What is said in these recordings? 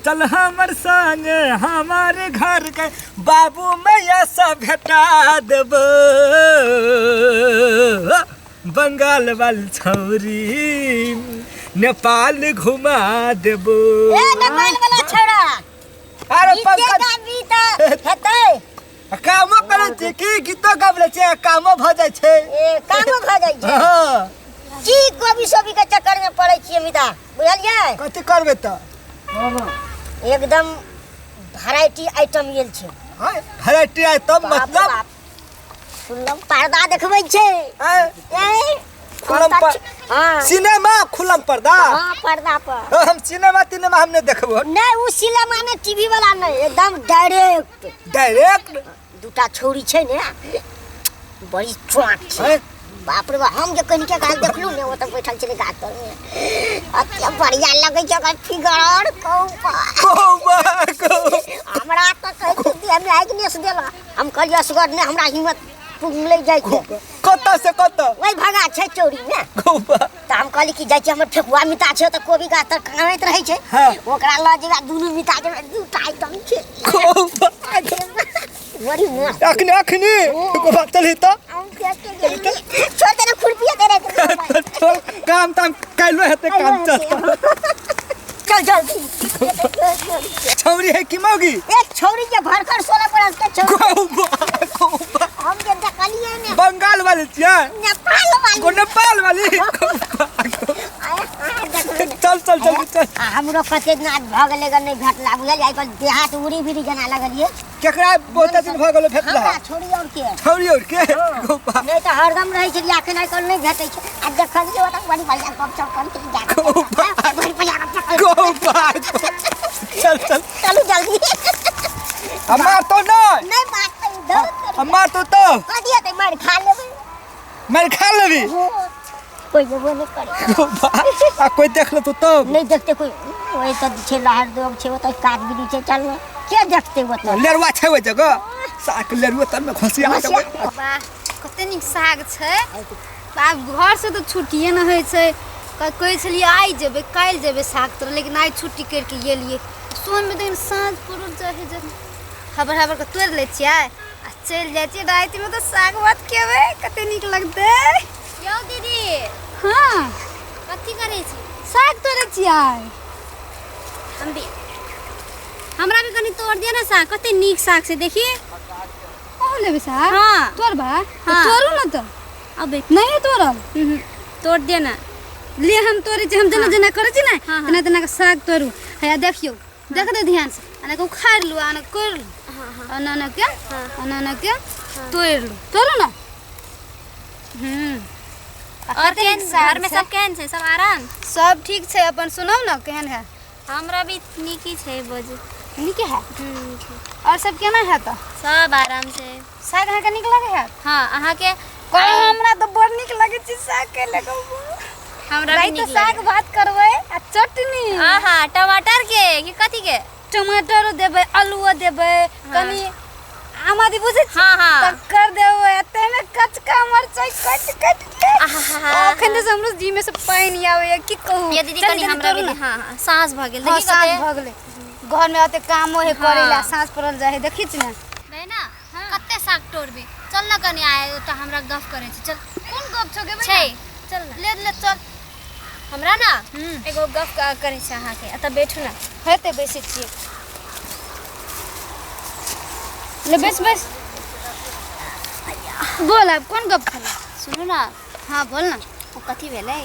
चल हमर संगे हमार घर के बाबू मैया सब भेटा देबो। बंगाल वाली छौरी नेपाल घुमा देबो। ए नेपाल वाला छौड़ा। अरे गीते पंकज गाबी तऽ हेतै। कामो करै छी की गीतो गाबि लै छियै, कामो भऽ जाइ छै। ए कामो भऽ जाइ छै। हँ। की कोबी सोबी के चक्कर में पड़ै छियै मिता, बुझलियै? कथी करबै तऽ? एकदम वैरायटी आइटम गेल छै। हँ, वैरायटी आइटम बाप रे मतलब? बाप। खुल्लम पर्दा देखबै छै। आँय? ए, खुल्लम हाँ। सिनेमा खुल्लम पर्दा? हाँ, पर्दा पर। ओ, हम सिनेमा तिनेमा हम नहीं देखबो। नहीं, उ सिनेमा ने टीवी वाला नहीं, एकदम डायरेक्ट। डायरेक्ट? दूटा छौरी छै ने, बड़ी चोट छै। हैं? बाप रे बाप, हम जे कनिके काल देखलहुँ ने, ओतऽ बैठल छलै गाछ तर में, अते बढ़िया लगै छै ओकर फिगर और कहू बा। कहू बा, कहू। हमरा तऽ कहै छै देह में आगि नेस देला। हम कहलियै असगर नहि, हमरा हिम्मत पुगलै जाइ छै। कतऽ से कतऽ? ओहि भगा छै चौरी में। कहू बा। तऽ हम कहली कि जाइ छी, हमर ठेकुआ मिता छै, तऽ कोबी गाछ तर कानैत रहै छै। हाँ। ओकरा लऽ जेबै आ दुनू मिता जेबै, दूटा आइटम छै। कहू बा। बड़ी मस्त। अखनी, अखनी। ओ। कहू बा, चलही तऽ। हम फेर के गेलियै। छोड़ दे ना, खुरपिया दे रे। छोड़, काम ताम काल्हि हेतै, काम चल। चल जल्दी। छौरी है कि मौगी? एक छौरी के भरकर 16 बरस के छौरी। कहू बा, कहू बा। हम जे देखलियै ने। बंगाल वाली छियै? नेपाल वाली। को नेपाल वाली? कहू बा, कहू। आय, आय, देखबै ने। चल, चल, चल, चल। आ हमरो कते दिन आज भऽ गेलै ग नहि भेटला, बुझलियै? आइ काल्हि देहात उड़ी बिड़ी जेना लगलियै। केकरा बहुते दिन भऽ गेलै भेटला? हमरा छौरी और के। छौरी और के? हाँ। कहू बा। नहि तऽ हरदम रहै छलियै, अखन आइ काल्हि नहि भेटै छै। आ देखलियै ओतऽ बड़ी बढ़िया गपशप करै छलियै, जा कऽ। कहू बा। बड़ी बढ़िया गपशप करै। कहू बा, कहू। चल, चल। चलू जल्दी। आ मारतौ नहि? नहि मारतौ, दौड़। आ मारतौ तऽ? कह दिअ तऽ मारि खा लेबै। मारि खा लेबी? हाँ। कोइ जेबो नहि करै। कहू बा। आ कोइ देख लेतौ तब? नहि देखतै कोइ। ओहि तऽ छै लहर दोग छै, ओतऽ काज बिरी छै, चल ने। के देखतै ओतऽ? लेरुआ छै ओहि जगह? साग लेरुआ तब ने घोसिया घोसिया। देबै। वाह, कते नीक साग छै। आब घरसँ तऽ छुट्टिए नहि होइ छै। कहै छलियै आइ जेबै काल्हि जेबै साग तोड़ै, लेकिन आइ छुट्टी करिके गेलियै। सोममे दिन साँझ पड़ल जाइ हइ, जब हबर हबर के तोड़ि लै छियै आ चलि जाइ छियै। रातिमे तऽ साग भात खेबै, कते नीक लगतै। यौ दीदी। हाँ। कथी करै छी? साग तोड़ै छियै। हम भी, हमरा भी कनी तोड़ दिअ ने साग, कते नीक साग छै देखी। अहूँ लेबै साग? हाँ। तोड़बा? हाँ। तोड़ू ने तऽ। अबे। नहि तोड़ल? हम्म, तोड़ दिअ ने। ले हम तोड़ै छी, हम जेना हाँ। जेना करै छी ने, हाँ, हाँ। तेना तेना के साग तोड़ू। हैया देखियौ, देख दे ध्यान से। एना के उखाड़ि लू, एना कोड़ि लू। हाँ, हाँ। एना एना के, हाँ। एना एना के हाँ। तोड़ि लू। तोड़ू ने। हम्म। और कते केहन नीक साग घर में छै? सब केहन छै? सब आराम? सब ठीक छै। अपन सुनौ ने केहन है? हमरा भी नीक ही छै बज। नीक है? हम्म, नीक है। और सब केना है तऽ? सब आराम से। साग अहाँके नीक लगै है? हाँ, अहाँके? कह, हमरा तऽ बड़ नीक लगै छै साग के लगे। हमरा भी राति नीक साग लगै। भात करबै आ चटनी। आहा, टमाटर के कि कथी के? टमाटरो देबै, आलूओ देबै, हाँ। कनी आम आदि बुझै छी? हाँ, हाँ। तकर देबै, आ ताहिमे कचका मरचाइ काटि काटि के। आहा। अखन तऽ हमरो जीह में से पानि आबैया, की कहू। ये दीदी, चल, कनी जल्दी हमरा तोड़ू भी ने। हाँ, हाँ, साँझ भऽ गेल। हाँ, देखी साँझ कते? भऽ गेलै। घर में ओते कामो है करै ला, हाँ। साँझ पड़ल जाइ है, देखै छी ने। बहिना, कते साग तोड़बी? चल न कनी आइ ओतऽ हमरा गप करै छै, चल। कोन गप छौ गे बहिना? छै, चल न। ले, ले, चल। हमरा ना हम्म। एगो गप करै छै अहाँके, एतऽ बैठू ने। हेतै, बैसै छियै। ले बैस, बैस। बोल, आब कोन गप छलै? सुनू ना। हाँ, बोल ना। ओ कथी भेलै?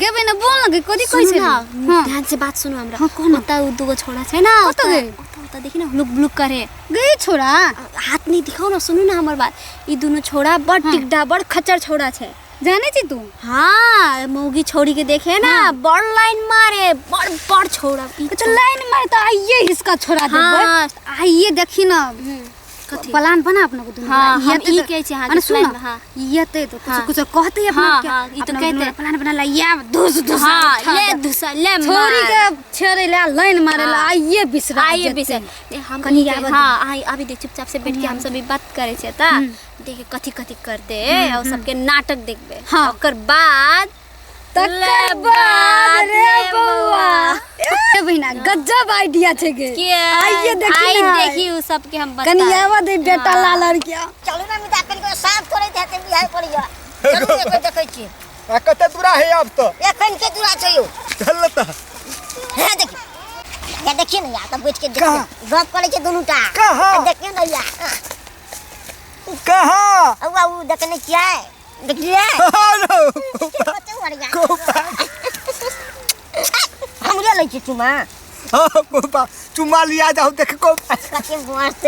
गे बहिना, बोल ना गे, कथी कहै सुनू छली? ना, हाँ। ध्यान से बात सुनू हमरा। हाँ, कह ना। ओतऽ ओ दूगो छोड़ा छै ना, कतऽ ओतऽ गे? ओतऽ, ओतऽ देखी ना, लुक लुक करे। गे छोड़ा? हाथ नहीं दिखाओ ना, सुनू ना हमर बात। ई दुनू छोड़ा बड़ हाँ। टिकडा, बड़ खच्चर छोड़ा छै। जानै छी तू? हाँ, मौगी छोड़ी के देखे ना, हाँ। बड़ लाइन मारे, बड़ बड़ छोड़ा। ई अच्छा, लाइन मारे तऽ आइए हिसका छोड़ा देबै। हाँ। आइए देखी ना। हम्म, कथी? प्लान बना अपना को दुनू। हाँ, गोरा। हम ये ई तो- कहै छी अहाँके अने सुन प्लान ना, हाँ। ये ते तो कुछ हाँ। कुछ कहते अपना हाँ, के। हाँ, ई तो अपना कहते। दुनू गोरा प्लान बना ला, या धुस धुस हाँ, उठा ले दे। धुसा, ले छोरी मार। के छेड़े ला, लाइन मारे ला, हाँ। आइए बिसरा आइए जेतै। बिसरा। नहीं, हम कनी ई कहै- आबऽ दे। हाँ, आइ अभी देख, चुपचाप से बैठ के हम सब ई बात करै छियै तऽ हम्म। देखे कथी कथी करते और सबके नाटक देखबे। हाँ। ओकर बाद तकर बाद रे बौआ ए बहिना गजब आइडिया छै गे के आइए देखी आई ना। देखी उ सबके हम बता कनी आवा दे बेटा लाल और क्या चलू ना मिता कनि को साफ थोड़े हेतै बिहार पड़ैया चलू एक बेर देखै छी आ कते दूरा है अब तो एखन के दूरा छै यौ चल न तऽ हे देखी या देखिए ना यार तब बैठ के देखिए कहाँ? गप करै छै दुनू टा कहाँ? आ देखिए ना यार कहाँ औ उ देखने छियै देखलियै कते बढ़िया हमरे लै छी चुमा हाँ, कोपा चुमा लिया जाओ देख को कते मस्त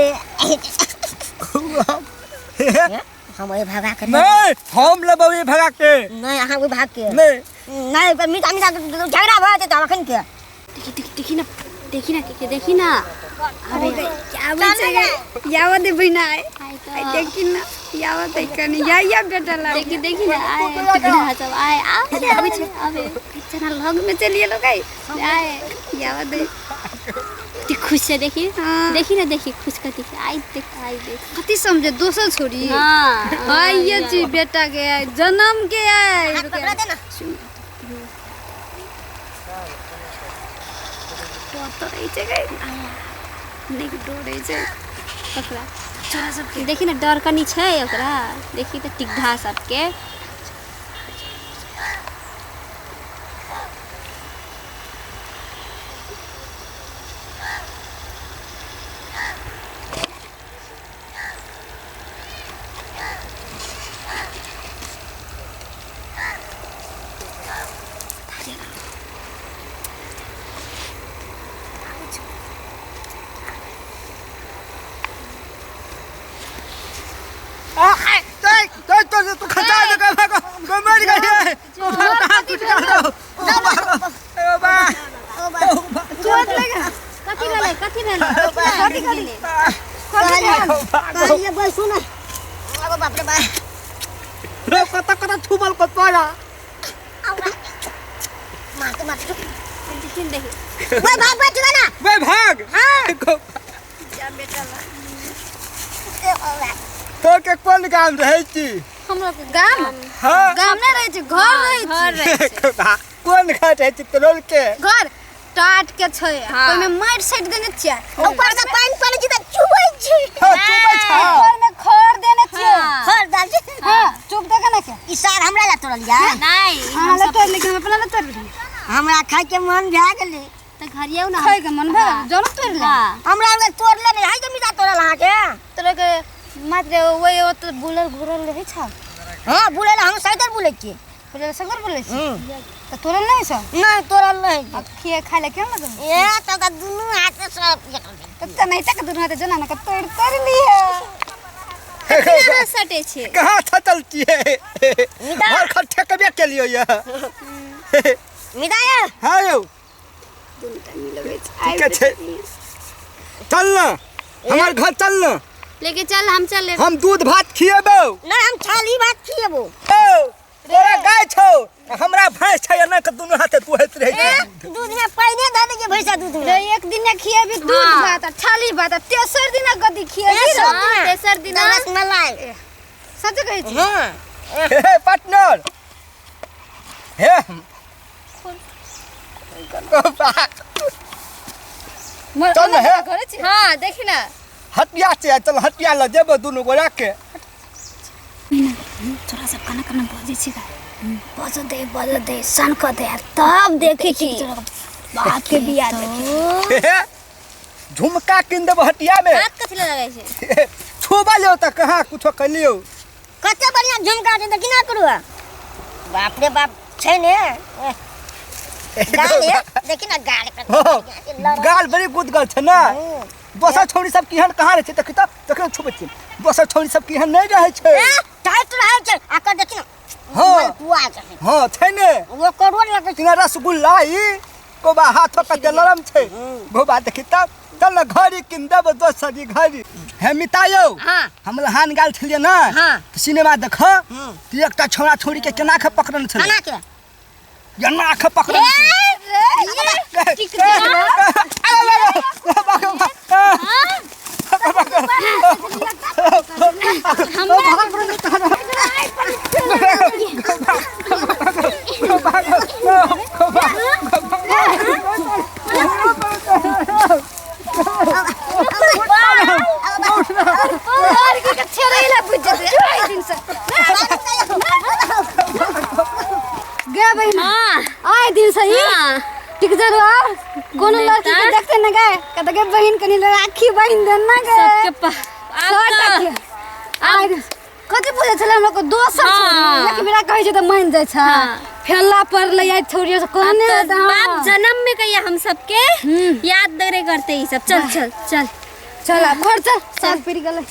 हम ओहि भगा के नहीं हम लेबौ ई भगा के नहीं अहाँ ओहि भाग के नहीं नहीं मीठा मीठा झगड़ा भऽ जेतै तब अखन के देखी देखी देखी ना देखी ना के देखी ना अरे आबै छै गे आवा दे बहिना आइ आई आइ तो देखी ना आवा दे कनी या या बेटा लाल देखी देखी ना आए टिकड़ा सब आए आवे आवे छै आवे जना लग में चलिए लोग आई आए आवा दे ती खुश है देखी हाँ। देखी ना देखी खुश कर देखी आई देख आई देख कथी समझे दोसर छोरी हाँ आइए जी बेटा के आइ जन्म के आइ हाथ पकड़ा दे ना डर तऽ रहै छै गे नीक डर रहै छै ककरा छोरा सबके देखी ना डर कनी छै ओकरा देखी तऽ टिकढा सबके तो तो तू खचा दे को को मर गई है को भाग कुछ कर दो ओ बा चोट लगा कथी भेलै कथी भेलै कथी भेलै कहलियै बैसू ना अगो बाप रे बाप रे कत कत छुबल को तोरा मारते मारते देखी न देखी ओए भाग बैठ ना बे भाग हां ए ओला तो के कोन गाम रहै छी हमरा के गाम हां गाम नहि रहै छै घर रहै घर रहै छै कोन घर रहै छी तोर के छै घर टाट के छै हाँ। ओहिमे माटि साटि देने छियै ऊपर से पानि पड़ै छै तऽ चुबै छै हां चुबै छा ऊपर में खर देने छियै हाँ। खर डाल छै हां चुप दे के ना के ई सार हमरा ला तोड़ल या नहीं अहाँ ला तोड़ लेकिन हम अपना ला तोड़ लेकिन हमरा खाय के मन भए गेलै तऽ घरियौ ना खाय के मन भए जरूर तोड़ ले हाँ हमरा आर तोड़ले नहि है के मीठा तोड़ल अहाँके तोरा के मात्र ओहि ओत बुलल घुरल रहै छ हां बुलै ला हम साइकिल बुलै छियै बुलल सगर बुलै छी तऽ तोड़ल नहि छ नहि तोड़ल नहि आ खिए खाय ले केना लगल ए तब तऽ दुनू हाथ से सब तऽ तऽ नहि तक दुनू हाथे जना ना के तोड़ तोड़ लिए कहाँ सटे छै कहाँ थतल छियै घर खट्ठे कबे के लियो ये मिदाया हां यौ दुनू टा मिलबै छै ठीक छै चल ना हमार घर चल ना लेके चल हम चल हम दूध भात खिएबौ नहि हम छाली भात खिएबो औ तोरा गाय छौ हमरा भैंस छै एना के दुनू हाथे दुहैत रहै छै दूध में पानि दऽ दै छै भैंसा दूध में रे एक दिन खिएबी दूध हाँ। भात आ छाली भात आ तेसर दिन कथी खिएबी रे हाँ, तेसर दिना रसमलाई सच कहै छी हां हे पार्टनर हे मोर चल ओना हे। करै छी हाँ देखी ना हटिया छै चल हटिया ल जेबो दुनू गोरा के छोरा सब कना कना बजै छै का बज दे बज दे सन क दे तब देखै छी बाप के बिया देखी हे झुमका किन देबो हटिया में हाथ कथी लए लगै छै छुबा लियो त कहाँ कुछो कलियो कते बढ़िया झुमका छै तऽ केना करू बाप रे बाप छै ने गाल ये देखी ना गाल कते गाल बड़ी गुदगल छै ना दोसर छौड़ी सब केहन कहाँ रहै छै देखी तऽ तखन छुबै छियै दोसर छौड़ी सब केहन नहि रहै छै टाइट रहै छै आकर देखी ना हाँ। मलपुआ छै हँ छै ने वो करोड़ लगै छै किना रसगुल्ला ई कोबा हाथो कते लरम छै गोबा देखी तब चल ने घड़ी किन देबो दोसर ई घड़ी हे मिता यौ हाँ। हम लहान गेल छलियै ने हाँ। तऽ सिनेमा देख तऽ एकटा छौड़ा छौड़ी के केना के पकड़ल छलै केना के एना के पकड़ल छलै लड़की के छेड़ै ला बुझ जेतै आइ दिन से गे बहिन। हाँ। आइ दिन से ही हाँ। ठीक जरूर कोनो नहीं लड़की के तऽ। देखते न गए कहते गे बहिन कनी राखी बहिन दे ना गे। सबके सौ आब तऽ टके। आइ दिन कथी पूछै छलै हमरा को दोसर हाँ। छोरी एक बेरा कहै छै तऽ मान जाइ छै। हाँ। फेला पड़लै आइ छोरी से अब कहने तो तऽ हाँ। बाप जन्म में कहिया हम सबके हम्म। याद दरे करते ई सब। चल चल चल चल आब घर चल, साग पड़ि गेलै।